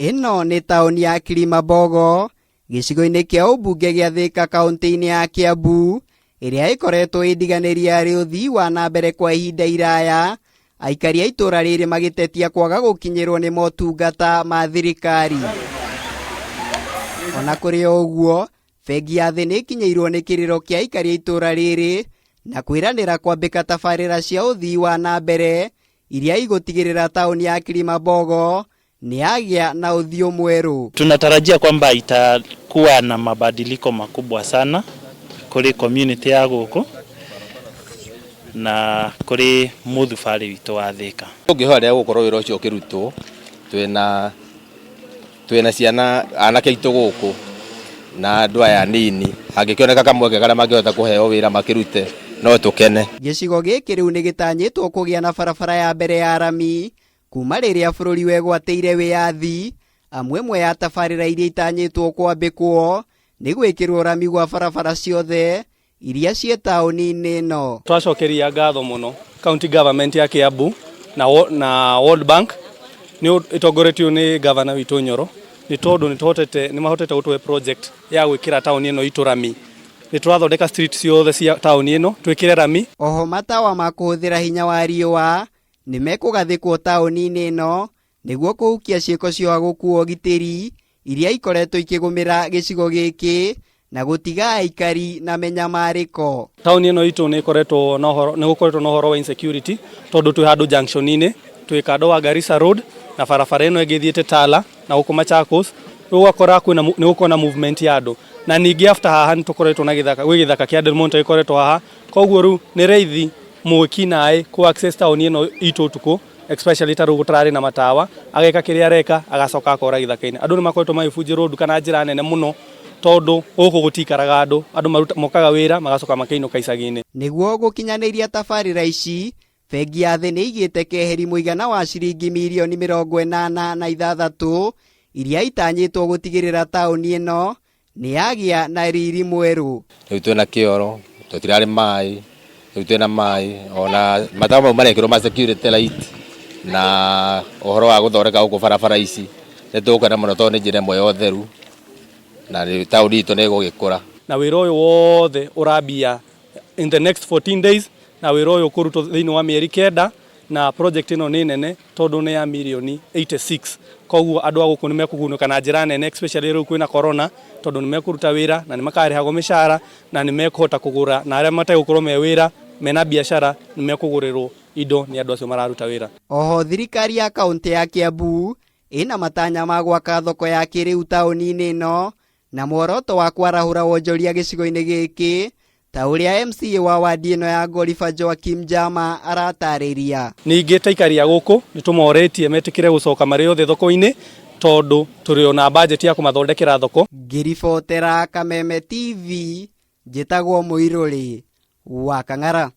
Ĩno nĩ taũni ya Kilimambogo, gĩcigo-inĩ kĩa ũmbunge gĩa Thĩka kaũntĩ-inĩ ya Kiambu, ĩrĩa ĩkoretwo ĩndiganĩrie harĩ ũthii wa na mbere kwa ihinda iraya, aikari a itũũra rĩrĩ magĩtetia kwaga gũkinyĩrwo nĩ motungata ma thirikari. Ona kũrĩ o ũguo, bengi ya thĩ nĩ ĩkinyĩirwo nĩ kĩrĩro kĩa aikari a itũũra rĩrĩ na kwĩranĩra kwambĩka tabarĩra cia ũthii wa na mbere iria igũtigĩrĩra taũni ya Kilimambogo nĩ yagĩa na ũthiũ mwerũ. Tunatarajia kwamba itakuwa na mabadiliko makubwa sana kuri community ya guku na kuri muthubari witu wa Thika. Tũngĩhoya rĩrĩa gũkorwo wĩra ũcio ũkĩrutwo twĩna twĩna ciana anake aitũ gũkũ na andũ aya anini hangĩkĩoneka kamweke karĩa mangĩhota kũheo wĩra makĩrute no tũkene. Gĩcigo gĩkĩ rĩu nĩ gĩtanyĩtwo kũgĩa na barabara ya mbere ya rami kuma rĩrĩa bũrũri wegwatĩire wĩyathi, amu ĩmwe ya tabarĩra iria itanyĩtwo kwambĩkwo nĩ gwĩkĩrwo rami gwa barabara ciothe iria ciĩ taũni-inĩ ĩno. Twacokeria ngatho mũno county government ya Kiambu na, na World Bank nĩ ĩtongoretio nĩ gavana witũ Nyoro nĩ tondũ nĩ tũhotete nĩ mahotete gũtũhe project ya gwĩkĩra taũni ĩno itũ rami. Nĩ tũrathondeka street ciothe cia taũni ĩno twĩkĩre rami. Oho matawa ma kũhũthĩra hinya wa riũa nĩ mekũgathĩkwo taũni-inĩ ĩno nĩguo kũhukia ciĩko cia gũkua ũgitĩri iria ikoretwo ikĩgũmĩra gĩcigo gĩkĩ na gũtiga aikari na menyamarĩko. Taũni ĩno itũ nĩ ĩkoretwo na ũhoro nĩ gũkoretwo na ũhoro wa insecurity tondũ twĩ handũ junction-inĩ, twĩ kando wa Garissa Road na barabara ĩno ĩngĩ ĩthiĩte Tala na gũkũ Machakos, rĩu ũgakora kwĩna nĩ gũkoragwo na movement ya andũ na ningĩ after haha nĩ tũkoretwo na gĩthaka gwĩ gĩthaka kĩa Del Monte gĩkoretwo haha, koguo rĩu nĩ raithi mwĩki naĩ kũ access taũni ĩno itũ ũtukũ especially ta rĩu gũtararĩ na matawa, ageka kĩrĩa areka agacoka akora gĩthaka-inĩ. Andũ nĩ makoretwo magĩbunjĩrwo nduka na njĩra nene mũno tondũ gũkũ gũtikaraga andũ, andũ mokaga wĩra magacoka makeinũka icagi-inĩ. Nĩguo gũkinyanĩria tabarĩra ici, bengi ya thĩ nĩ ĩigĩte keheri mũigana wa ciringi mirioni 86 iria itanyĩtwo gũtigĩrĩra taũni ĩno nĩ yagĩa na riri mwerũ. Rĩu twĩna kĩoro, tũtirarĩ maĩ, rĩu twĩna maĩ, ona matawa mau marekĩrwo ma security light na ũhoro wa gũthondeka gũkũ barabara ici nĩ tũgũkena mũno tondũ nĩ njĩra ĩmwe ya ũtheru na taũni itũ nĩ ĩgũgĩkũra. Na wĩra ũyũ wothe ũrambia in the next 14 days na wĩra ũyũ ũkũrutwo thĩinĩ wa mĩeri 9 na project ĩno nĩ nene tondũ nĩ ya mirioni 86, koguo andũ a gũkũ nĩ mekũgunĩka na njĩra nene especially rĩu kwĩna corona tondũ nĩ mekũruta wĩra na nĩ makarĩhagwo mĩcara na nĩ mekũhota kũgũra, na arĩa mategũkorwo me wĩra mena biacara nĩ mekũgũrĩrwo indo nĩ andũ acio mararuta wĩra. Oho thirikari ya kaũntĩ ya Kiambu ĩna matanya ma gwaka thoko ya kĩrĩu taũni-inĩ ĩno na muoroto wa kwarahũra wonjoria gĩcigo-inĩ gĩkĩ ta ũrĩa MCA wa wadi ĩno ya Ngoriba Joakim Jama aratarĩria. Ningĩ ta aikari a gũkũ nĩ tũmorĩtie metĩkĩre gũcoka marĩ othe thoko-inĩ tondũ tũrĩ ona budget ya kũmathondekera thoko. Ngĩribotera Kameme TV, njĩtagwo Mũirũrĩ wa Kang'ara.